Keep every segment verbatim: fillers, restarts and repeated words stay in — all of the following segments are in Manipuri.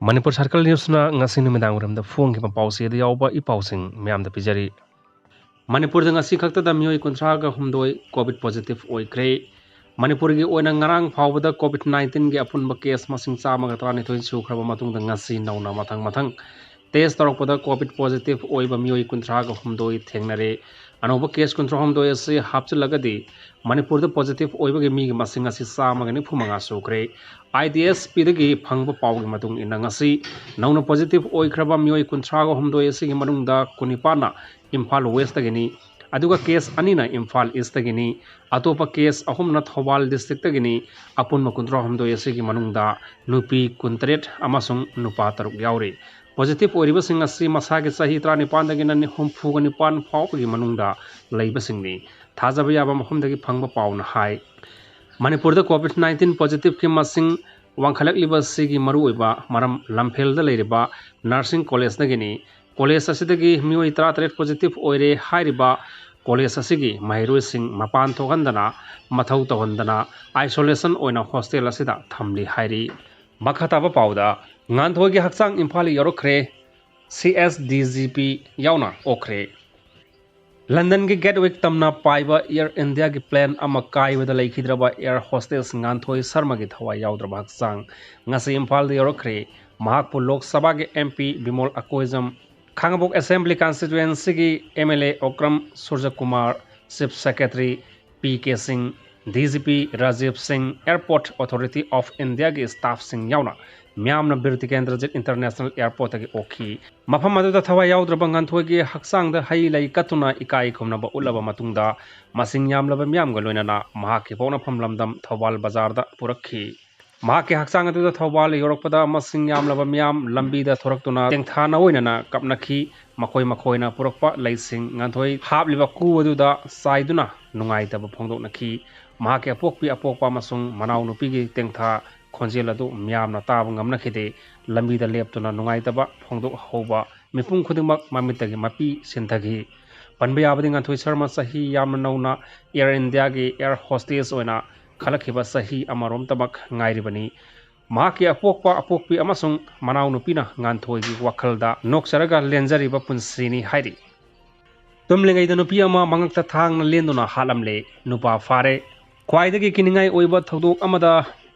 ꯃꯅꯤꯄꯨꯔ ꯁꯔꯀꯜ ꯅ꯭ꯌꯨꯁꯅ ꯉꯁꯤ ꯅꯨꯃꯤꯗꯥꯡ ꯋꯥꯏꯔꯝꯗ ꯐꯣꯡꯈꯤꯕ ꯄꯥꯎꯆꯦꯗ ꯌꯥꯎꯕ ꯏ ꯄꯥꯎꯁꯤꯡ ꯃꯌꯥꯝꯗ ꯄꯤꯖꯔꯤ꯫ ꯃꯅꯤꯄꯨꯔꯗ ꯉꯁꯤ ꯈꯛꯇꯗ ꯃꯤꯑꯣꯏ ꯀꯨꯟꯊ꯭ꯔꯥꯒ ꯍꯨꯝꯗꯣꯏ ꯀꯣꯚꯤꯗ ꯄꯣꯖꯤꯇꯤꯚ ꯑꯣꯏꯈ꯭ꯔꯦ꯫ ꯃꯅꯤꯄꯨꯔꯒꯤ ꯑꯣꯏꯅ ꯉꯔꯥꯡ ꯐꯥꯎꯕꯗ ꯀꯣꯚꯤꯗ ꯅꯥꯏꯟꯇꯤꯟꯒꯤ ꯑꯄꯨꯟꯕ ꯀꯦꯁ ꯃꯁꯤꯡ ꯆꯥꯝꯃꯒ ꯇꯔꯥꯅꯤꯊꯣꯏ ꯁꯨꯈ꯭ꯔꯕ ꯃꯇꯨꯡꯗ ꯉꯁꯤ ꯅꯧꯅ ꯃꯊꯪ ꯃꯊꯪ ꯇꯦꯁ ꯇꯧꯔꯛꯄꯗ ꯀꯣꯚꯤꯗ ꯄꯣꯖꯤꯇꯤꯚ ꯑꯣꯏꯕ ꯃꯤꯑꯣꯏ ꯀꯨꯟꯊ꯭ꯔꯥꯒ ꯍꯨꯝꯗꯣꯏ ꯊꯦꯡꯅꯔꯦ꯫ ꯑꯅꯧꯕ ꯀꯦꯁ ꯀꯨꯟꯊ꯭ꯔꯥ ꯍꯨꯝꯗꯣꯏ ꯑꯁꯤ ꯍꯥꯞꯆꯤꯜꯂꯒꯗꯤ ꯃꯅꯤꯄꯨꯔꯗ ꯄꯣꯖꯤꯇꯤꯚ ꯑꯣꯏꯕꯒꯤ ꯃꯤꯒꯤ ꯃꯁꯤꯡ ꯑꯁꯤ ꯆꯥꯝꯃꯒ ꯅꯤꯐꯨ ꯃꯉꯥ ꯁꯨꯈ꯭ꯔꯦ꯫ ꯑꯥꯏ ꯗꯤ ꯑꯦꯁ ꯄꯤꯗꯒꯤ ꯐꯪꯕ ꯄꯥꯎꯒꯤ ꯃꯇꯨꯡ ꯏꯟꯅ ꯉꯁꯤ ꯅꯧꯅ ꯄꯣꯖꯤꯇꯤꯚ ꯑꯣꯏꯈ꯭ꯔꯕ ꯃꯤꯑꯣꯏ ꯀꯨꯟꯊ꯭ꯔꯥꯒ ꯍꯨꯝꯗꯣꯏ ꯑꯁꯤꯒꯤ ꯃꯅꯨꯡꯗ ꯀꯨꯟꯅꯤꯄꯥꯟꯅ ꯏꯝꯐꯥꯜ ꯋꯦꯁꯇꯒꯤꯅꯤ꯫ ꯑꯗꯨꯒ ꯀꯦꯁ ꯑꯅꯤꯅ ꯏꯝꯐꯥꯜ ꯏꯁꯇꯒꯤꯅꯤ꯫ ꯑꯇꯣꯞꯄ ꯀꯦꯁ ꯑꯍꯨꯝꯅ ꯊꯧꯕꯥꯜ ꯗꯤꯁꯇ꯭ꯔꯤꯛꯇꯒꯤꯅꯤ꯫ ꯑꯄꯨꯟꯕ ꯀꯨꯟꯊ꯭ꯔꯥ ꯍꯨꯝꯗꯣꯏ ꯑꯁꯤꯒꯤ ꯃꯅꯨꯡꯗ ꯅꯨꯄꯤ ꯀꯨꯟꯇꯔꯦꯠ ꯑꯃꯁꯨꯡ ꯅꯨꯄꯥ ꯇꯔꯨꯛ ꯌꯥꯎꯔꯤ꯫ ꯄꯣꯖꯤꯇꯤꯚ ꯑꯣꯏꯔꯤꯕꯁꯤꯡ ꯑꯁꯤ ꯃꯁꯥꯒꯤ ꯆꯍꯤ ꯇꯔꯥꯅꯤꯄꯥꯟꯗꯒꯤꯅ ꯍꯨꯝꯐꯨꯒ ꯅꯤꯄꯥꯟ ꯐꯥꯎꯕꯒꯤ ꯃꯅꯨꯡꯗ ꯂꯩꯕꯁꯤꯡꯅꯤ꯫ ꯊꯥꯖꯕ ꯌꯥꯕ ꯃꯐꯝꯗꯒꯤ ꯐꯪꯕ ꯄꯥꯎꯅ ꯍꯥꯏ꯫ ꯃꯅꯤꯄꯨꯔꯗ ꯀꯣꯚꯤꯗ ꯅꯥꯏꯟꯇꯤꯟ ꯄꯣꯖꯤꯇꯤꯚꯀꯤ ꯃꯁꯤꯡ ꯋꯥꯡꯈꯠꯂꯛꯂꯤꯕꯁꯤꯒꯤ ꯃꯔꯨꯑꯣꯏꯕ ꯃꯔꯝ ꯂꯝꯐꯦꯜꯗ ꯂꯩꯔꯤꯕ ꯅꯔꯁꯤꯡ ꯀꯣꯂꯦꯖꯇꯒꯤꯅꯤ꯫ ꯀꯣꯂꯦꯖ ꯑꯁꯤꯗꯒꯤ ꯃꯤꯑꯣꯏ ꯇꯔꯥꯇꯔꯦꯠ ꯄꯣꯖꯤꯇꯤꯚ ꯑꯣꯏꯔꯦ ꯍꯥꯏꯔꯤꯕ ꯀꯣꯂꯦꯖ ꯑꯁꯤꯒꯤ ꯃꯍꯩꯔꯣꯏꯁꯤꯡ ꯃꯄꯥꯟ ꯊꯣꯛꯍꯟꯗꯅ, ꯃꯊꯧ ꯇꯧꯍꯟꯗꯅ, ꯑꯥꯏꯁꯣꯂꯦꯁꯟ ꯑꯣꯏꯅ ꯍꯣꯁꯇꯦꯜ ꯑꯁꯤꯗ ꯊꯝꯂꯤ ꯍꯥꯏꯔꯤ꯫ ꯃꯈꯥ ꯇꯥꯕ ꯄꯥꯎꯗ, ꯉꯥꯟꯊꯣꯏꯒꯤ ꯍꯛꯆꯥꯡ Imphal ꯌꯧꯔꯛꯈ꯭ꯔꯦ꯫ C S D G P ꯌꯥꯎꯅ ꯑꯣꯛꯈ꯭ꯔꯦ꯫ ꯂꯟꯗꯟꯒꯤ ꯒꯦꯠꯋꯤꯛ ꯇꯝꯅ ꯄꯥꯏꯕ ꯑꯦꯌꯔ ꯏꯟꯗꯤꯌꯥꯒꯤ ꯄ꯭ꯂꯦꯟ ꯑꯃ ꯀꯥꯏꯕꯗ ꯂꯩꯈꯤꯗ꯭ꯔꯕ ꯑꯦꯌꯔ ꯍꯣꯁꯇꯦꯁ ꯉꯥꯟꯊꯣꯏ ꯁꯔꯃꯒꯤ ꯊꯋꯥꯏ ꯌꯥꯎꯗ꯭ꯔꯕ ꯍꯛꯆꯥꯡ ꯉꯁꯤ ꯏꯝꯐꯥꯜꯗ ꯌꯧꯔꯛꯈ꯭ꯔꯦ꯫ ꯃꯍꯥꯛꯄꯨ ꯂꯣꯛ ꯁꯚꯥꯒꯤ M P Bimol Akoijam, Khangabok assembly ꯀꯟꯁꯇꯤꯇ꯭ꯋꯦꯟꯁꯤꯒꯤ M L A Okram Surajkumar, chief secretary P K Singh, D G P Rajiv ꯁꯤꯡ, ꯑꯦꯌꯔꯄꯣꯔꯠ ꯑꯣꯊꯣꯔꯤꯇꯤ ꯑꯣꯐ ꯏꯟꯗꯤꯌꯥꯒꯤ ꯁ꯭ꯇꯥꯐꯁꯤꯡ ꯌꯥꯎꯅ ꯃꯤꯌꯥꯝꯅ ꯕꯤꯔ ꯇꯤꯀꯦꯟꯗ꯭ꯔꯖꯤꯠ ꯏꯟꯇꯔꯅꯦꯁꯅꯦꯜ ꯑꯦꯌꯔꯄꯣꯔꯠꯇꯒꯤ ꯑꯣꯛꯈꯤ꯫ ꯃꯐꯝ ꯑꯗꯨꯗ ꯊꯋꯥꯏ ꯌꯥꯎꯗ꯭ꯔꯕ ꯉꯥꯟꯊꯣꯏꯒꯤ ꯍꯛꯆꯥꯡꯗ ꯍꯩ ꯂꯩ ꯀꯠꯇꯨꯅ ꯏꯀꯥꯏ ꯈꯨꯝꯅꯕ ꯎꯠꯂꯕ ꯃꯇꯨꯡꯗ, ꯃꯁꯤꯡ ꯌꯥꯝꯂꯕ ꯃꯤꯌꯥꯝꯒ ꯂꯣꯏꯅꯅ ꯃꯍꯥꯛꯀꯤ ꯄꯣꯛꯅꯐꯝ ꯂꯝꯗꯝ ꯊꯧꯕꯥꯜ ꯕꯖꯥꯔꯗ ꯄꯨꯔꯛꯈꯤ꯫ ꯃꯍꯥꯛꯀꯤ ꯍꯛꯆꯥꯡ ꯑꯗꯨꯗ ꯊꯧꯕꯥꯜ ꯌꯧꯔꯛꯄꯗ ꯃꯁꯤꯡ ꯌꯥꯝꯂꯕ ꯃꯤꯌꯥꯝ ꯂꯝꯕꯤꯗ ꯊꯣꯔꯛꯇꯨꯅ ꯇꯦꯡꯊꯥ ꯅꯥꯑꯣꯏꯅꯅ ꯀꯞꯅꯈꯤ꯫ ꯃꯈꯣꯏ ꯃꯈꯣꯏꯅ ꯄꯨꯔꯛꯄ ꯂꯩꯁꯤꯡ ꯉꯥꯟꯊꯣꯏ ꯍꯥꯞꯂꯤꯕ ꯀꯨ ꯑꯗꯨꯗ ꯆꯥꯏꯗꯨꯅ ꯅꯨꯡꯉꯥꯏꯇꯕ ꯐꯣꯡꯗꯣꯛꯅꯈꯤ꯫ ꯃꯍꯥꯛꯀꯤ ꯑꯄꯣꯛꯄꯤ ꯑꯄꯣꯛꯄ ꯑꯃꯁꯨꯡ ꯃꯅꯥꯎꯅꯨꯄꯤꯒꯤ ꯇꯦꯡꯊꯥ ꯈꯣꯟꯖꯦꯜ ꯑꯗꯨ ꯃꯤꯌꯥꯝꯅ ꯇꯥꯕ ꯉꯝꯅꯈꯤꯗꯦ꯫ ꯂꯝꯕꯤꯗ ꯂꯦꯞꯇꯨꯅ ꯅꯨꯡꯉꯥꯏꯇꯕ ꯐꯣꯡꯗꯣꯛꯍꯧꯕ ꯃꯤꯄꯨꯝ ꯈꯨꯗꯤꯡꯃꯛ ꯃꯃꯤꯠꯇꯒꯤ ꯃꯄꯤ ꯁꯤꯟꯊꯈꯤ꯫ ꯄꯟꯕ ꯌꯥꯕꯗꯤ ꯉꯥꯟꯊꯣꯏ ꯁꯔꯃ ꯆꯍꯤ ꯌꯥꯝꯅ ꯅꯧꯅ ꯑꯦꯌꯔ ꯏꯟꯗꯤꯌꯥꯒꯤ ꯑꯦꯌꯔ ꯍꯣꯁꯇꯦꯁ ꯑꯣꯏꯅ ꯈꯜꯂꯛꯈꯤꯕ ꯆꯍꯤ ꯑꯃꯔꯣꯝꯇꯃꯛ ꯉꯥꯏꯔꯤꯕꯅꯤ꯫ ꯃꯍꯥꯛꯀꯤ ꯑꯄꯣꯛꯄ ꯑꯄꯣꯛꯄꯤ ꯑꯃꯁꯨꯡ ꯃꯅꯥꯎꯅꯨꯄꯤꯅ ꯉꯥꯟꯊꯣꯏꯒꯤ ꯋꯥꯈꯜꯗ ꯅꯣꯛꯆꯔꯒ ꯂꯦꯟꯖꯔꯤꯕ ꯄꯨꯟꯁꯤꯅꯤ ꯍꯥꯏꯔꯤ꯫ ꯇꯨꯝꯂꯤꯉꯩꯗ ꯅꯨꯄꯤ ꯑꯃ ꯃꯉꯛꯇ ꯊꯥꯡꯅ ꯂꯦꯟꯗꯨꯅ ꯍꯥꯠꯂꯝꯂꯦ꯫ ꯅꯨꯄꯥ ꯐꯥꯔꯦ꯫ ꯈ꯭ꯋꯥꯏꯗꯒꯤ ꯀꯤꯅꯤꯡꯉꯥꯏ ꯑꯣꯏꯕ ꯊꯧꯗꯣꯛ ꯑꯃꯗ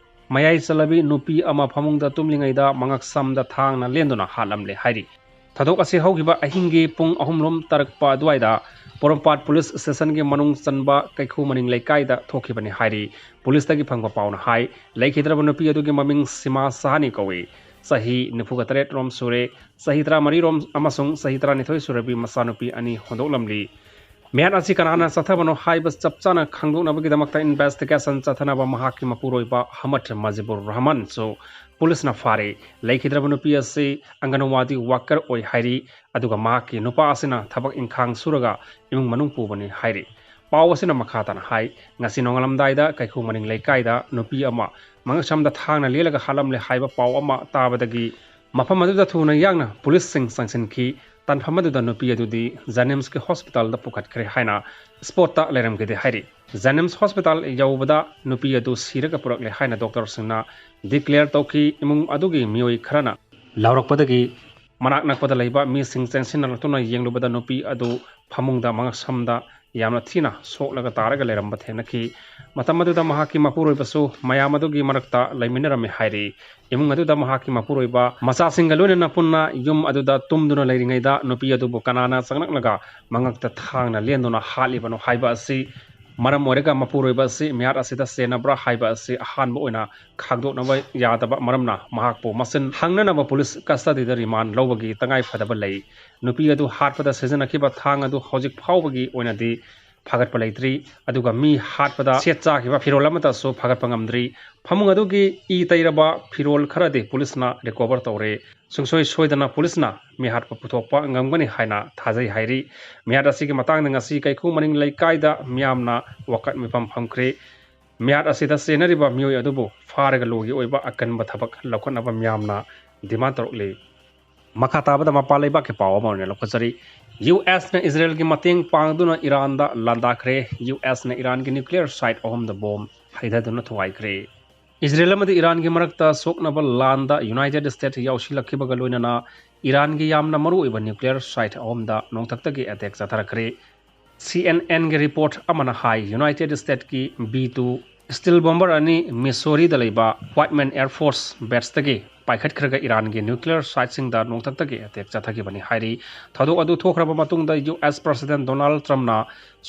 ꯃꯌꯥꯏ ꯆꯜꯂꯕꯤ ꯅꯨꯄꯤ ꯑꯃ ꯐꯃꯨꯡꯗ ꯇꯨꯝꯂꯤꯉꯩꯗ ꯃꯉꯛꯁꯝꯗ ꯊꯥꯡꯅ ꯂꯦꯟꯗꯨꯅ ꯍꯥꯠꯂꯝꯂꯦ ꯍꯥꯏꯔꯤ꯫ ꯊꯧꯗꯣꯛ ꯑꯁꯤ ꯍꯧꯈꯤꯕ ꯑꯍꯤꯡꯒꯤ ꯄꯨꯡ ꯑꯍꯨꯝ ꯂꯣꯝ ꯇꯥꯔꯛꯄ ꯑꯗꯨꯋꯥꯏꯗ ꯄꯣꯔꯣꯝꯄꯥꯠ ꯄꯨꯂꯤꯁ ꯁ꯭ꯇꯦꯁꯟꯒꯤ ꯃꯅꯨꯡ ꯆꯟꯕ ꯀꯩꯈꯨ ꯃꯅꯤꯡ ꯂꯩꯀꯥꯏꯗ ꯊꯣꯛꯈꯤꯕꯅꯤ ꯍꯥꯏꯔꯤ꯫ ꯄꯨꯂꯤꯁꯇꯒꯤ ꯐꯪꯕ ꯄꯥꯎꯅ ꯍꯥꯏ, ꯂꯩꯈꯤꯗ꯭ꯔꯕ ꯅꯨꯄꯤ ꯑꯗꯨꯒꯤ ꯃꯃꯤꯡ ꯁꯤꯃꯥ ꯁꯍꯥꯅꯤ ꯀꯧꯏ꯫ ꯆꯍꯤ ꯅꯤꯐꯨꯒ ꯇꯔꯦꯠ ꯔꯣꯝ ꯁꯨꯔꯦ꯫ ꯆꯍꯤ ꯇꯔꯥꯃꯔꯤ ꯔꯣꯝ ꯑꯃꯁꯨꯡ ꯆꯍꯤ ꯇꯔꯥꯅꯤꯊꯣꯏ ꯁꯨꯔꯕꯤ ꯃꯆꯥꯅꯨꯄꯤ ꯑꯅꯤ ꯍꯧꯗꯣꯛꯂꯝꯂꯤ꯫ ꯃꯤꯍꯥꯠ ꯑꯁꯤ ꯀꯅꯥꯅ ꯆꯠꯊꯕꯅꯣ ꯍꯥꯏꯕ ꯆꯞ ꯆꯥꯅ ꯈꯪꯗꯣꯛꯅꯕꯒꯤꯗꯃꯛꯇ investigation ꯆꯠꯊꯅꯕ ꯃꯍꯥꯛꯀꯤ ꯃꯄꯨꯔꯣꯏꯕ ꯍꯃꯠ ꯃꯖꯤꯕꯨꯔ ꯔꯍꯃꯟꯁꯨ ꯄꯨꯂꯤꯁꯅ ꯐꯥꯔꯦ꯫ ꯂꯩꯈꯤꯗ꯭ꯔꯕ ꯅꯨꯄꯤ ꯑꯁꯤ ꯑꯪꯒꯅꯋꯥꯗꯤ worker ꯑꯣꯏ ꯍꯥꯏꯔꯤ꯫ ꯑꯗꯨꯒ ꯃꯍꯥꯛꯀꯤ ꯅꯨꯄꯥ ꯑꯁꯤꯅ ꯊꯕꯛ ꯏꯪꯈꯥꯡ ꯁꯨꯔꯒ ꯏꯃꯨꯡ ꯃꯅꯨꯡ ꯄꯨꯕꯅꯤ ꯍꯥꯏꯔꯤ꯫ ꯄꯥꯎ ꯑꯁꯤꯅ ꯃꯈꯥ ꯇꯥꯅ ꯍꯥꯏ, ꯉꯁꯤ ꯅꯣꯡꯉꯥꯜꯂꯝꯗꯥꯏꯗ ꯀꯩꯈꯨ ꯃꯅꯤꯡ ꯂꯩꯀꯥꯏꯗ ꯅꯨꯄꯤ ꯑꯃ ꯃꯉꯛꯁꯝꯗ ꯊꯥꯡꯅ ꯂꯦꯜꯂꯒ ꯍꯥꯠꯂꯝꯂꯦ ꯍꯥꯏꯕ ꯄꯥꯎ ꯑꯃ ꯇꯥꯕꯗꯒꯤ ꯃꯐꯝ ꯑꯗꯨꯗ ꯊꯨꯅ ꯌꯥꯡꯅ ꯄꯨꯂꯤꯁꯁꯤꯡ ꯆꯪꯁꯤꯟꯈꯤ꯫ ꯇꯥꯟꯐꯝ ꯑꯗꯨꯗ ꯅꯨꯄꯤ ꯑꯗꯨꯗꯤ ꯖꯦꯅꯤꯝꯁꯀꯤ ꯍꯣꯁꯄꯤꯇꯥꯜꯗ ꯄꯨꯈꯠꯈ꯭ꯔꯦ ꯍꯥꯏꯅ ꯁ꯭ꯄꯣꯠꯇ ꯂꯩꯔꯝꯈꯤꯗꯦ ꯍꯥꯏꯔꯤ꯫ ꯖꯦꯅꯤꯝꯁ ꯍꯣꯁꯄꯤꯇꯥꯜ ꯌꯧꯕꯗ ꯅꯨꯄꯤ ꯑꯗꯨ ꯁꯤꯔꯒ ꯄꯨꯔꯛꯂꯦ ꯍꯥꯏꯅ ꯗꯣꯛꯇꯔꯁꯤꯡꯅ declare ꯇꯧꯈꯤ꯫ ꯏꯃꯨꯡ ꯑꯗꯨꯒꯤ ꯃꯤꯑꯣꯏ ꯈꯔꯅ ꯂꯥꯎꯔꯛꯄꯗꯒꯤ ꯃꯅꯥꯛ ꯅꯛꯄꯗ ꯂꯩꯕ ꯃꯤꯁꯤꯡ ꯆꯦꯟꯁꯤꯟꯅꯔꯛꯇꯨꯅ ꯌꯦꯡꯂꯨꯕꯗ ꯅꯨꯄꯤ ꯑꯗꯨ ꯐꯃꯨꯡꯗ ꯃꯉꯛꯁꯝꯗ ꯌꯥꯝꯅ ꯊꯤꯅ ꯁꯣꯛꯂꯒ ꯇꯥꯔꯒ ꯂꯩꯔꯝꯕ ꯊꯦꯡꯅꯈꯤ꯫ ꯃꯇꯝ ꯑꯗꯨꯗ ꯃꯍꯥꯛꯀꯤ ꯃꯄꯨꯔꯣꯏꯕꯁꯨ ꯃꯌꯥꯝ ꯑꯗꯨꯒꯤ ꯃꯔꯛꯇ ꯂꯩꯃꯤꯟꯅꯔꯝꯃꯤ ꯍꯥꯏꯔꯤ꯫ ꯏꯃꯨꯡ ꯑꯗꯨꯗ ꯃꯍꯥꯛꯀꯤ ꯃꯄꯨꯔꯣꯏꯕ ꯃꯆꯥꯁꯤꯡꯒ ꯂꯣꯏꯅꯅ ꯄꯨꯟꯅ ꯌꯨꯝ ꯑꯗꯨꯗ ꯇꯨꯝꯗꯨꯅ ꯂꯩꯔꯤꯉꯩꯗ ꯅꯨꯄꯤ ꯑꯗꯨꯕꯨ ꯀꯅꯥꯅ ꯆꯪꯂꯛꯂꯒ ꯃꯉꯛꯇ ꯊꯥꯡꯅ ꯂꯦꯟꯗꯨꯅ ꯍꯥꯠꯂꯤꯕꯅꯣ ꯍꯥꯏꯕ ꯑꯁꯤ ꯃꯔꯝ ꯑꯣꯏꯔꯒ ꯃꯄꯨꯔꯣꯏꯕ ꯑꯁꯤ ꯃꯤꯍꯥꯠ ꯑꯁꯤꯗ ꯆꯦꯟꯅꯕ꯭ꯔꯥ ꯍꯥꯏꯕ ꯑꯁꯤ ꯑꯍꯥꯟꯕ ꯑꯣꯏꯅ ꯈꯪꯗꯣꯛꯅꯕ ꯌꯥꯗꯕ ꯃꯔꯝꯅ ꯃꯍꯥꯛꯄꯨ ꯃꯁꯤꯟ ꯍꯪꯅꯅꯕ ꯄꯨꯂꯤꯁ ꯀꯁꯇꯗꯤꯗ ꯔꯤꯃꯥꯟ ꯂꯧꯕꯒꯤ ꯇꯉꯥꯏ ꯐꯗꯕ ꯂꯩ꯫ ꯅꯨꯄꯤ ꯑꯗꯨ ꯍꯥꯠꯄꯗ ꯁꯤꯖꯤꯟꯅꯈꯤꯕ ꯊꯥꯡ ꯑꯗꯨ ꯍꯧꯖꯤꯛ ꯐꯥꯎꯕꯒꯤ ꯑꯣꯏꯅꯗꯤ ꯐꯥꯒꯠꯄ ꯂꯩꯇ꯭ꯔꯤ꯫ ꯑꯗꯨꯒ ꯃꯤ ꯍꯥꯠꯄꯗ ꯁꯦꯠ ꯆꯥꯈꯤꯕ ꯐꯤꯔꯣꯜ ꯑꯃꯠꯇꯁꯨ ꯐꯥꯒꯠꯄ ꯉꯝꯗ꯭ꯔꯤ꯫ ꯐꯃꯨꯡ ꯑꯗꯨꯒꯤ ꯏ ꯇꯩꯔꯕ ꯐꯤꯔꯣꯜ ꯈꯔꯗꯤ ꯄꯨꯂꯤꯁꯅ recover ꯇꯧꯔꯦ꯫ ꯁꯨꯡꯁꯣꯏ ꯁꯣꯏꯗꯅ ꯄꯨꯂꯤꯁꯅ ꯃꯤꯍꯥꯠꯄ ꯄꯨꯊꯣꯛꯄ ꯉꯝꯒꯅꯤ ꯍꯥꯏꯅ ꯊꯥꯖꯩ ꯍꯥꯏꯔꯤ꯫ ꯃꯤꯍꯥꯠ ꯑꯁꯤꯒꯤ ꯃꯇꯥꯡꯗ ꯉꯁꯤ ꯀꯩꯈꯨ ꯃꯅꯤꯡ ꯂꯩꯀꯥꯏꯗ ꯃꯤꯌꯥꯝꯅ ꯋꯥꯀꯠ ꯃꯤꯐꯝ ꯐꯝꯈ꯭ꯔꯦ꯫ ꯃꯤꯍꯥꯠ ꯑꯁꯤꯗ ꯆꯦꯟꯅꯔꯤꯕ ꯃꯤꯑꯣꯏ ꯑꯗꯨꯕꯨ ꯐꯥꯔꯒ ꯂꯣꯒꯤ ꯑꯣꯏꯕ ꯑꯀꯟꯕ ꯊꯕꯛ ꯂꯧꯈꯠꯅꯕ ꯃꯤꯌꯥꯝꯅ demand ꯇꯧꯔꯛꯂꯤ꯫ ꯃꯈꯥ ꯇꯥꯕꯗ ꯃꯄꯥꯟ ꯂꯩꯕꯥꯛꯀꯤ ꯄꯥꯎ ꯑꯃ ꯑꯣꯏꯅ ꯂꯧꯈꯠꯆꯔꯤ꯫ ꯌꯨ ꯑꯦꯁꯅ ꯏꯖꯔꯦꯜꯒꯤ ꯃꯇꯦꯡ ꯄꯥꯡꯗꯨꯅ ꯏꯔꯥꯟꯗ ꯂꯥꯟꯗꯥꯈ꯭ꯔꯦ꯫ ꯌꯨ ꯑꯦꯁꯅ ꯏꯔꯥꯟꯒꯤ nuclear site ꯑꯍꯨꯝꯗ ꯕꯣꯝ ꯍꯩꯊꯗꯨꯅ ꯊꯨꯒꯥꯏꯈ꯭ꯔꯦ꯫ ꯏꯖꯔꯦꯜ ꯑꯃꯗꯤ ꯏꯔꯥꯟꯒꯤ ꯃꯔꯛꯇ ꯁꯣꯛꯅꯕ ꯂꯥꯟꯗ ꯌꯨꯅꯥꯏꯇꯦꯗ ꯁ꯭ꯇꯦꯠ ꯌꯥꯎꯁꯤꯜꯂꯛꯈꯤꯕꯒ ꯂꯣꯏꯅꯅ ꯏꯔꯥꯟꯒꯤ ꯌꯥꯝꯅ ꯃꯔꯨꯑꯣꯏꯕ ꯅ꯭ꯌꯨꯀ꯭ꯂꯤꯌꯔ ꯁꯥꯏꯠ ꯑꯍꯨꯝꯗ ꯅꯣꯡꯊꯛꯇꯒꯤ ꯑꯦꯇꯦꯛ ꯆꯠꯊꯔꯛꯈ꯭ꯔꯦ꯫ ꯁꯤ ꯑꯦꯟ ꯑꯦꯟꯒꯤ ꯔꯤꯄꯣꯔꯠ ꯑꯃꯅ ꯍꯥꯏ, ꯌꯨꯅꯥꯏꯇꯦꯗ ꯁ꯭ꯇꯦꯠꯀꯤ ꯕꯤ ꯇꯨ ꯁ꯭ꯇꯤꯜ ꯕꯣꯝꯕꯔ ꯑꯅꯤ ꯃꯤꯁꯣꯔꯤꯗ ꯂꯩꯕ ꯋꯥꯏꯠꯃꯦꯟ ꯑꯦꯌꯔ ꯐꯣꯔꯁ ꯕꯦꯁꯇꯒꯤ ꯄꯥꯏꯈꯠꯈ꯭ꯔꯒ ꯏꯔꯥꯟꯒꯤ ꯅ꯭ꯌꯨꯀ꯭ꯂꯤꯌꯔ ꯁꯥꯏꯠꯁꯤꯡꯗ ꯅꯣꯡꯊꯛꯇꯒꯤ ꯑꯦꯇꯦꯛ ꯆꯠꯊꯈꯤꯕꯅꯤ ꯍꯥꯏꯔꯤ꯫ ꯊꯧꯗꯣꯛ ꯑꯗꯨ ꯊꯣꯛꯈ꯭ꯔꯕ ꯃꯇꯨꯡꯗ ꯌꯨ ꯑꯦꯁ ꯄ꯭ꯔꯁꯤꯗꯦꯟ ꯗꯣꯅꯥꯜꯗ ꯇ꯭ꯔꯝꯞꯅ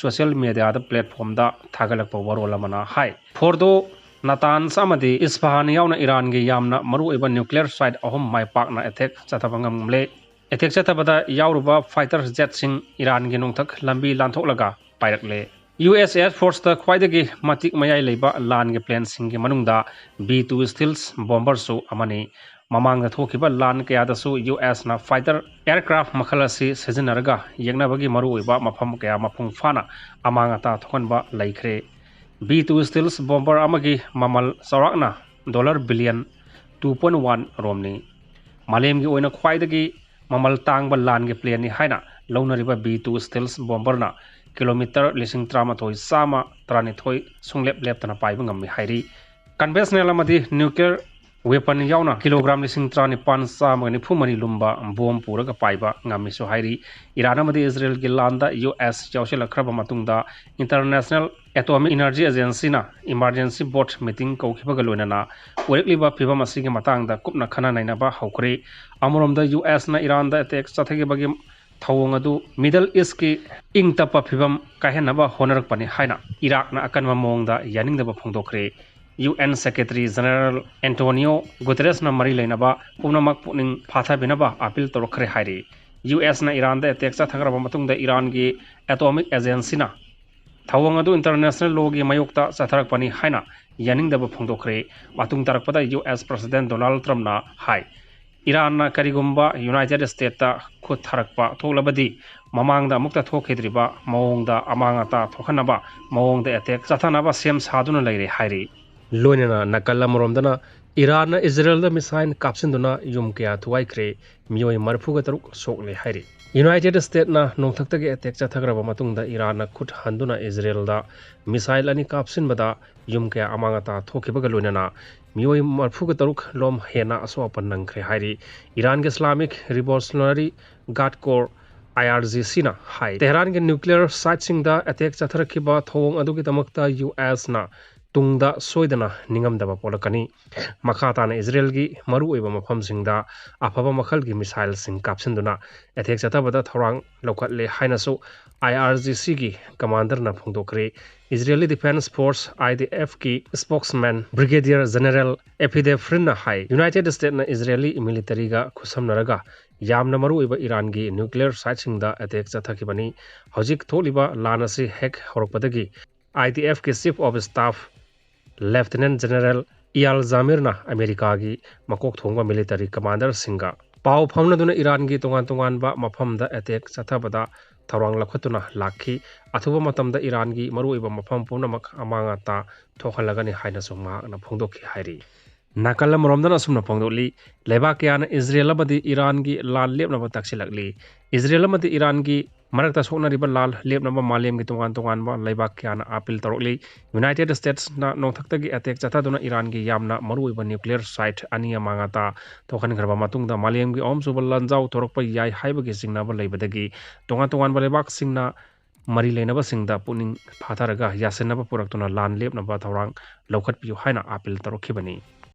ꯁꯣꯁꯤꯌꯦꯜ ꯃꯤꯗꯤꯌꯥꯗ ꯄ꯭ꯂꯦꯠꯐꯣꯝꯗ ꯊꯥꯒꯠꯂꯛꯄ ꯋꯥꯔꯣꯜ ꯑꯃꯅ ꯍꯥꯏ, ꯐꯣꯔꯗꯣ ꯅꯥꯇꯥꯟꯁ ꯑꯃꯗꯤ ꯏꯁꯐꯍꯥꯟ ꯌꯥꯎꯅ ꯏꯔꯥꯟꯒꯤ ꯌꯥꯝꯅ ꯃꯔꯨꯑꯣꯏꯕ ꯅ꯭ꯌꯨꯀ꯭ꯂꯤꯌꯔ ꯁꯥꯏꯠ ꯑꯍꯨꯝ ꯃꯥꯏ ꯄꯥꯛꯅ ꯑꯦꯇꯦꯛ ꯆꯠꯊꯕ ꯉꯝꯂꯦ꯫ ꯑꯦꯇꯦꯛ ꯆꯠꯊꯕꯗ ꯌꯥꯎꯔꯨꯕ ꯐꯥꯏꯇꯔ ꯖꯦꯠꯁꯤꯡ ꯏꯔꯥꯟꯒꯤ ꯅꯣꯡꯊꯛ ꯂꯝꯕꯤ ꯂꯥꯟꯊꯣꯛꯂꯒ ꯄꯥꯏꯔꯛꯂꯦ꯫ ꯌꯨ ꯑꯦꯁ ꯑꯦꯌꯔ ꯐꯣꯔꯁꯇ ꯈ꯭ꯋꯥꯏꯗꯒꯤ ꯃꯇꯤꯛ ꯃꯌꯥꯏ ꯂꯩꯕ ꯂꯥꯟꯒꯤ ꯄ꯭ꯂꯦꯟꯁꯤꯡꯒꯤ ꯃꯅꯨꯡꯗ ꯕꯤ ꯇꯨ ꯁ꯭ꯇꯤꯜꯁ ꯕꯣꯝꯕꯔꯁꯨ ꯑꯃꯅꯤ꯫ ꯃꯃꯥꯡꯗ ꯊꯣꯛꯈꯤꯕ ꯂꯥꯟ ꯀꯌꯥꯗꯁꯨ ꯌꯨ ꯑꯦꯁꯅ ꯐꯥꯏꯇꯔ ꯑꯦꯌꯔꯀ꯭ꯔꯥꯐ ꯃꯈꯜ ꯑꯁꯤ ꯁꯤꯖꯤꯟꯅꯔꯒ ꯌꯦꯛꯅꯕꯒꯤ ꯃꯔꯨꯑꯣꯏꯕ ꯃꯐꯝ ꯀꯌꯥ ꯃꯄꯨꯡ ꯐꯥꯅ ꯑꯃꯥꯡ ꯑꯇꯥ ꯊꯣꯛꯍꯟꯕ ꯂꯩꯈ꯭ꯔꯦ꯫ ꯕꯤ ꯇꯨ ꯁ꯭ꯇꯤꯜꯁ ꯕꯣꯝꯕꯔ ꯑꯃꯒꯤ ꯃꯃꯜ ꯆꯥꯎꯔꯥꯛꯅ dollar billion two point one ꯔꯣꯝꯅꯤ꯫ ꯃꯥꯂꯦꯝꯒꯤ ꯑꯣꯏꯅ ꯈ꯭ꯋꯥꯏꯗꯒꯤ ꯃꯃꯜ ꯇꯥꯡꯕ ꯂꯥꯟꯒꯤ ꯄ꯭ꯂꯦꯟꯅꯤ ꯍꯥꯏꯅ ꯂꯧꯅꯔꯤꯕ ꯕꯤ ꯇꯨ ꯁ꯭ꯇꯤꯜꯁ ꯕꯣꯝꯕꯔꯅ ꯀꯤꯂꯣꯃꯤꯇꯔ ꯂꯤꯁꯤꯡ ꯇꯔꯥꯃꯥꯊꯣꯏ ꯆꯥꯝꯃ ꯇꯔꯥꯅꯤꯊꯣꯏ ꯁꯨꯡꯂꯦꯞ ꯂꯦꯞꯇꯅ ꯄꯥꯏꯕ ꯉꯝꯃꯤ ꯍꯥꯏꯔꯤ꯫ ꯀꯟꯚꯦꯟꯁꯅꯦꯜ ꯑꯃꯗꯤ ꯅ꯭ꯌꯨꯀ꯭ꯂꯤꯌꯔ ꯋꯦꯄꯟ ꯌꯥꯎꯅ ꯀꯤꯂꯣꯒ꯭ꯔꯥꯝ ꯂꯤꯁꯤꯡ ꯇꯔꯥꯅꯤꯄꯥꯟ ꯆꯥꯝꯃꯒ ꯅꯤꯐꯨ ꯃꯔꯤ ꯂꯨꯝꯕ ꯕꯣꯝ ꯄꯨꯔꯒ ꯄꯥꯏꯕ ꯉꯝꯃꯤꯁꯨ ꯍꯥꯏꯔꯤ꯫ ꯏꯔꯥꯟ ꯑꯃꯗꯤ ꯏꯖꯔꯦꯜꯒꯤ ꯂꯥꯟꯗ ꯌꯨ ꯑꯦꯁ ꯌꯥꯎꯁꯤꯜꯂꯛꯈ꯭ꯔꯕ ꯃꯇꯨꯡꯗ ꯏꯟꯇꯔꯅꯦꯁꯅꯦꯜ ꯑꯦꯇꯣꯃꯤꯛ ꯏꯅꯔꯖꯤ ꯑꯦꯖꯦꯟꯁꯤꯅ ꯏꯃꯥꯔꯖꯦꯟꯁꯤ ꯕꯣꯔꯗ ꯃꯤꯇꯤꯡ ꯀꯧꯈꯤꯕꯒ ꯂꯣꯏꯅꯅ ꯑꯣꯏꯔꯛꯂꯤꯕ ꯐꯤꯕꯝ ꯑꯁꯤꯒꯤ ꯃꯇꯥꯡꯗ ꯀꯨꯞꯅ ꯈꯟꯅ ꯅꯩꯅꯕ ꯍꯧꯈ꯭ꯔꯦ꯫ ꯑꯃꯔꯣꯝꯗ ꯌꯨ ꯑꯦꯁꯅ ꯏꯔꯥꯟꯗ ꯑꯦꯇꯦꯛ ꯆꯠꯊꯈꯤꯕꯒꯤ ꯊꯧꯑꯣꯡ ꯑꯗꯨ ꯃꯤꯗꯜ ꯏꯁꯀꯤ ꯏꯪ ꯇꯞꯄ ꯐꯤꯕꯝ ꯀꯥꯏꯍꯟꯅꯕ ꯍꯣꯠꯅꯔꯛꯄꯅꯤ ꯍꯥꯏꯅ ꯏꯔꯥꯛꯅ ꯑꯀꯟꯕ ꯃꯑꯣꯡꯗ ꯌꯥꯅꯤꯡꯗꯕ ꯐꯣꯡꯗꯣꯛꯈ꯭ꯔꯦ꯫ U N secretary general Antonio ꯒꯨꯇꯦꯔꯦꯁꯅ ꯃꯔꯤ ꯂꯩꯅꯕ ꯄꯨꯝꯅꯃꯛ ꯄꯨꯛꯅꯤꯡ ꯐꯥꯊꯕꯤꯅꯕ ꯑꯥꯄꯤꯜ ꯇꯧꯔꯛꯈ꯭ꯔꯦ ꯍꯥꯏꯔꯤ꯫ ꯌꯨ ꯑꯦꯁꯅ ꯏꯔꯥꯟꯗ ꯑꯦꯇꯦꯛ ꯆꯠꯊꯈ꯭ꯔꯕ ꯃꯇꯨꯡꯗ ꯏꯔꯥꯟꯒꯤ ꯑꯦꯇꯣꯃꯤꯛ ꯑꯦꯖꯦꯟꯁꯤꯅ ꯊꯧꯑꯣꯡ ꯑꯗꯨ ꯏꯟꯇꯔꯅꯦꯁꯅꯦꯜ ꯂꯣꯒꯤ ꯃꯥꯌꯣꯛꯇ ꯆꯠꯊꯔꯛꯄꯅꯤ ꯍꯥꯏꯅ ꯌꯥꯅꯤꯡꯗꯕ ꯐꯣꯡꯗꯣꯛꯈ꯭ꯔꯦ꯫ ꯃꯇꯨꯡ ꯇꯥꯔꯛꯄꯗ ꯌꯨ ꯑꯦꯁ ꯄ꯭ꯔꯁꯤꯗꯦꯟ ꯗꯣꯅꯥꯜꯗ ꯇ꯭ꯔꯝꯞꯅ ꯍꯥꯏ, ꯏꯔꯥꯟꯅ ꯀꯔꯤꯒꯨꯝꯕ ꯌꯨꯅꯥꯏꯇꯦꯗ ꯁ꯭ꯇꯦꯠꯇ ꯈꯨꯠ ꯊꯥꯔꯛꯄ ꯊꯣꯛꯂꯕꯗꯤ ꯃꯃꯥꯡꯗ ꯑꯃꯨꯛꯇ ꯊꯣꯛꯈꯤꯗ꯭ꯔꯤꯕ ꯃꯑꯣꯡꯗ ꯑꯃꯥꯡ ꯑꯇꯥ ꯊꯣꯛꯍꯟꯅꯕ ꯃꯑꯣꯡꯗ ꯑꯦꯇꯦꯛ ꯆꯠꯊꯅꯕ ꯁꯦꯝ ꯁꯥꯗꯨꯅ ꯂꯩꯔꯦ ꯍꯥꯏꯔꯤ꯫ ꯂꯣꯏꯅꯅ ꯅꯥꯀꯜ ꯑꯃꯔꯣꯝꯗꯅ ꯏꯔꯥꯟꯅ ꯏꯖꯔꯦꯜꯗ ꯃꯤꯁꯥꯏꯜ ꯀꯥꯞꯁꯤꯟꯗꯨꯅ ꯌꯨꯝ ꯀꯌꯥ ꯊꯨꯒꯥꯏꯈ꯭ꯔꯦ, ꯃꯤꯑꯣꯏ ꯃꯔꯤꯐꯨꯒ ꯇꯔꯨꯛ ꯁꯣꯛꯂꯦ ꯍꯥꯏꯔꯤ꯫ ꯌꯨꯅꯥꯏꯇꯦꯗ ꯁ꯭ꯇꯦꯠꯅ ꯅꯣꯡꯊꯛꯇꯒꯤ ꯑꯦꯇꯦꯛ ꯆꯠꯊꯈ꯭ꯔꯕ ꯃꯇꯨꯡꯗ ꯏꯔꯥꯟꯅ ꯈꯨꯠ ꯍꯟꯗꯨꯅ ꯏꯖꯔꯦꯜꯗ ꯃꯤꯁꯥꯏꯜ ꯑꯅꯤ ꯀꯥꯞꯁꯤꯟꯕꯗ ꯌꯨꯝ ꯀꯌꯥ ꯑꯃꯥꯡ ꯑꯇꯥ ꯊꯣꯛꯈꯤꯕꯒ ꯂꯣꯏꯅꯅ ꯃꯤꯑꯣꯏ ꯃꯔꯤꯐꯨꯒ ꯇꯔꯨꯛ ꯂꯣꯝ ꯍꯦꯟꯅ ꯑꯁꯣꯛ ꯑꯄꯟ ꯅꯪꯈ꯭ꯔꯦ ꯍꯥꯏꯔꯤ꯫ ꯏꯔꯥꯟꯒꯤ ꯏꯁꯂꯥꯃꯤꯛ ꯔꯤꯚꯣꯂꯨꯁꯅꯔꯤ ꯒꯥꯔꯗ ꯀꯣꯔ, ꯑꯥꯏ ꯑꯥꯔ ꯖꯤ ꯁꯤꯅ ꯍꯥꯏ, ꯇꯦꯍꯔꯥꯟꯒꯤ ꯅ꯭ꯌꯨꯀ꯭ꯂꯤꯌꯔ ꯁꯥꯏꯠꯁꯤꯡꯗ ꯑꯦꯇꯦꯛ ꯆꯠꯊꯔꯛꯈꯤꯕ ꯊꯧꯑꯣꯡ ꯑꯗꯨꯒꯤꯗꯃꯛꯇ ꯌꯨ ꯑꯦꯁꯅ ꯇꯨꯡꯗ ꯁꯣꯏꯗꯅ ꯅꯤꯡꯉꯝꯗꯕ ꯄꯣꯛꯂꯛꯀꯅꯤ꯫ ꯃꯈꯥ ꯇꯥꯅ ꯏꯖꯔꯦꯜꯒꯤ ꯃꯔꯨꯑꯣꯏꯕ ꯃꯐꯝꯁꯤꯡꯗ ꯑꯐꯕ ꯃꯈꯜꯒꯤ ꯃꯤꯁꯥꯏꯜꯁꯤꯡ ꯀꯥꯞꯁꯤꯟꯗꯨꯅ ꯑꯦꯇꯦꯛ ꯆꯠꯊꯕꯗ ꯊꯧꯔꯥꯡ ꯂꯧꯈꯠꯂꯦ ꯍꯥꯏꯅꯁꯨ ꯑꯥꯏ ꯑꯥꯔ ꯖꯤ ꯁꯤꯒꯤ ꯀꯃꯥꯟꯗꯔꯅ ꯐꯣꯡꯗꯣꯛꯈ꯭ꯔꯦ꯫ ꯏꯖꯔꯦꯜꯒꯤ ꯗꯤꯐꯦꯟꯁ ꯐꯣꯔꯁ, ꯑꯥꯏ ꯗꯤ ꯑꯦꯐꯀꯤ ꯁ꯭ꯄꯣꯛꯁꯃꯦꯟ ꯕ꯭ꯔꯤꯒꯦꯗꯤꯌꯔ ꯖꯦꯅꯔꯦꯜ ꯑꯦꯐꯤꯗꯦꯐ꯭ꯔꯤꯟꯅ ꯍꯥꯏ, ꯌꯨꯅꯥꯏꯇꯦꯗ ꯁ꯭ꯇꯦꯠꯅ ꯏꯖꯔꯦꯜꯒꯤ ꯃꯤꯂꯤꯇꯔꯤꯒ ꯈꯨꯠꯁꯝꯅꯔꯒ ꯌꯥꯝꯅ ꯃꯔꯨꯑꯣꯏꯕ ꯏꯔꯥꯟꯒꯤ ꯅ꯭ꯌꯨꯀ꯭ꯂꯤꯌꯔ ꯁꯥꯏꯠꯁꯤꯡꯗ ꯑꯦꯇꯦꯛ ꯆꯠꯊꯈꯤꯕꯅꯤ꯫ ꯍꯧꯖꯤꯛ ꯊꯣꯛꯂꯤꯕ ꯂꯥꯟ ꯑꯁꯤ ꯍꯦꯛ ꯍꯧꯔꯛꯄꯗꯒꯤ ꯑꯥꯏ ꯗꯤ ꯑꯦꯐꯀꯤ chief of staff lieutenant general Eyal ꯖꯥꯃꯤꯔꯅ ꯑꯃꯦꯔꯤꯀꯥꯒꯤ ꯃꯀꯣꯛ ꯊꯣꯡꯕ ꯃꯤꯂꯤꯇꯔꯤ ꯀꯃꯥꯟꯗꯔꯁꯤꯡꯒ ꯄꯥꯎ ꯐꯥꯎꯅꯗꯨꯅ ꯏꯔꯥꯟꯒꯤ ꯇꯣꯉꯥꯟ ꯇꯣꯉꯥꯟꯕ ꯃꯐꯝꯗ ꯑꯦꯇꯦꯛ ꯆꯠꯊꯕꯗ ꯊꯧꯔꯥꯡ ꯂꯧꯈꯠꯇꯨꯅ ꯂꯥꯛꯈꯤ꯫ ꯑꯊꯨꯕ ꯃꯇꯝꯗ ꯏꯔꯥꯟꯒꯤ ꯃꯔꯨꯑꯣꯏꯕ ꯃꯐꯝ ꯄꯨꯝꯅꯃꯛ ꯑꯃꯥꯡ ꯑꯇꯥ ꯊꯣꯛꯍꯜꯂꯒꯅꯤ ꯍꯥꯏꯅꯁꯨ ꯃꯍꯥꯛꯅ ꯐꯣꯡꯗꯣꯛꯈꯤ ꯍꯥꯏꯔꯤ꯫ ꯅꯥꯀꯜ ꯑꯃꯔꯣꯝꯗꯅ ꯑꯁꯨꯝꯅ ꯐꯣꯡꯗꯣꯛꯂꯤ, ꯂꯩꯕꯥꯛ ꯀꯌꯥꯅ ꯏꯖꯔꯦꯜ ꯑꯃꯗꯤ ꯏꯔꯥꯟꯒꯤ ꯂꯥꯟ ꯂꯦꯞꯅꯕ ꯇꯛꯁꯤꯜꯂꯛꯂꯤ꯫ ꯏꯖꯔꯦꯜ ꯑꯃꯗꯤ ꯏꯔꯥꯟꯒꯤ ꯃꯔꯛꯇ ꯁꯣꯛꯅꯔꯤꯕ ꯂꯥꯟ ꯂꯦꯞꯅꯕ ꯃꯥꯂꯦꯝꯒꯤ ꯇꯣꯉꯥꯟ ꯇꯣꯉꯥꯟꯕ ꯂꯩꯕꯥꯛ ꯀꯌꯥꯅ ꯑꯥꯄꯤꯜ ꯇꯧꯔꯛꯂꯤ꯫ ꯌꯨꯅꯥꯏꯇꯦꯗ ꯁ꯭ꯇꯦꯠꯁꯅ ꯅꯣꯡꯊꯛꯇꯒꯤ ꯑꯦꯇꯦꯛ ꯆꯠꯊꯗꯨꯅ ꯏꯔꯥꯟꯒꯤ ꯌꯥꯝꯅ ꯃꯔꯨꯑꯣꯏꯕ ꯅ꯭ꯌꯨꯀ꯭ꯂꯤꯌꯔ ꯁꯥꯏꯠ ꯑꯅꯤ ꯑꯃꯥꯡ ꯑꯇꯥ ꯊꯣꯛꯍꯟꯈ꯭ꯔꯕ ꯃꯇꯨꯡꯗ ꯃꯥꯂꯦꯝꯒꯤ ꯑꯍꯨꯝꯁꯨꯕ ꯂꯥꯟꯖꯥꯎ ꯊꯣꯔꯛꯄ ꯌꯥꯏ ꯍꯥꯏꯕꯒꯤ ꯆꯤꯡꯅꯕ ꯂꯩꯕꯗꯒꯤ ꯇꯣꯉꯥꯟ ꯇꯣꯉꯥꯟꯕ ꯂꯩꯕꯥꯛꯁꯤꯡꯅ ꯃꯔꯤ ꯂꯩꯅꯕꯁꯤꯡꯗ ꯄꯨꯛꯅꯤꯡ ꯐꯥꯊꯔꯒ ꯌꯥꯁꯤꯟꯅꯕ ꯄꯨꯔꯛꯇꯨꯅ ꯂꯥꯟ ꯂꯦꯞꯅꯕ ꯊꯧꯔꯥꯡ ꯂꯧꯈꯠꯄꯤꯌꯨ ꯍꯥꯏꯅ ꯑꯥꯄꯤꯜ ꯇꯧꯔꯛꯈꯤꯕꯅꯤ꯫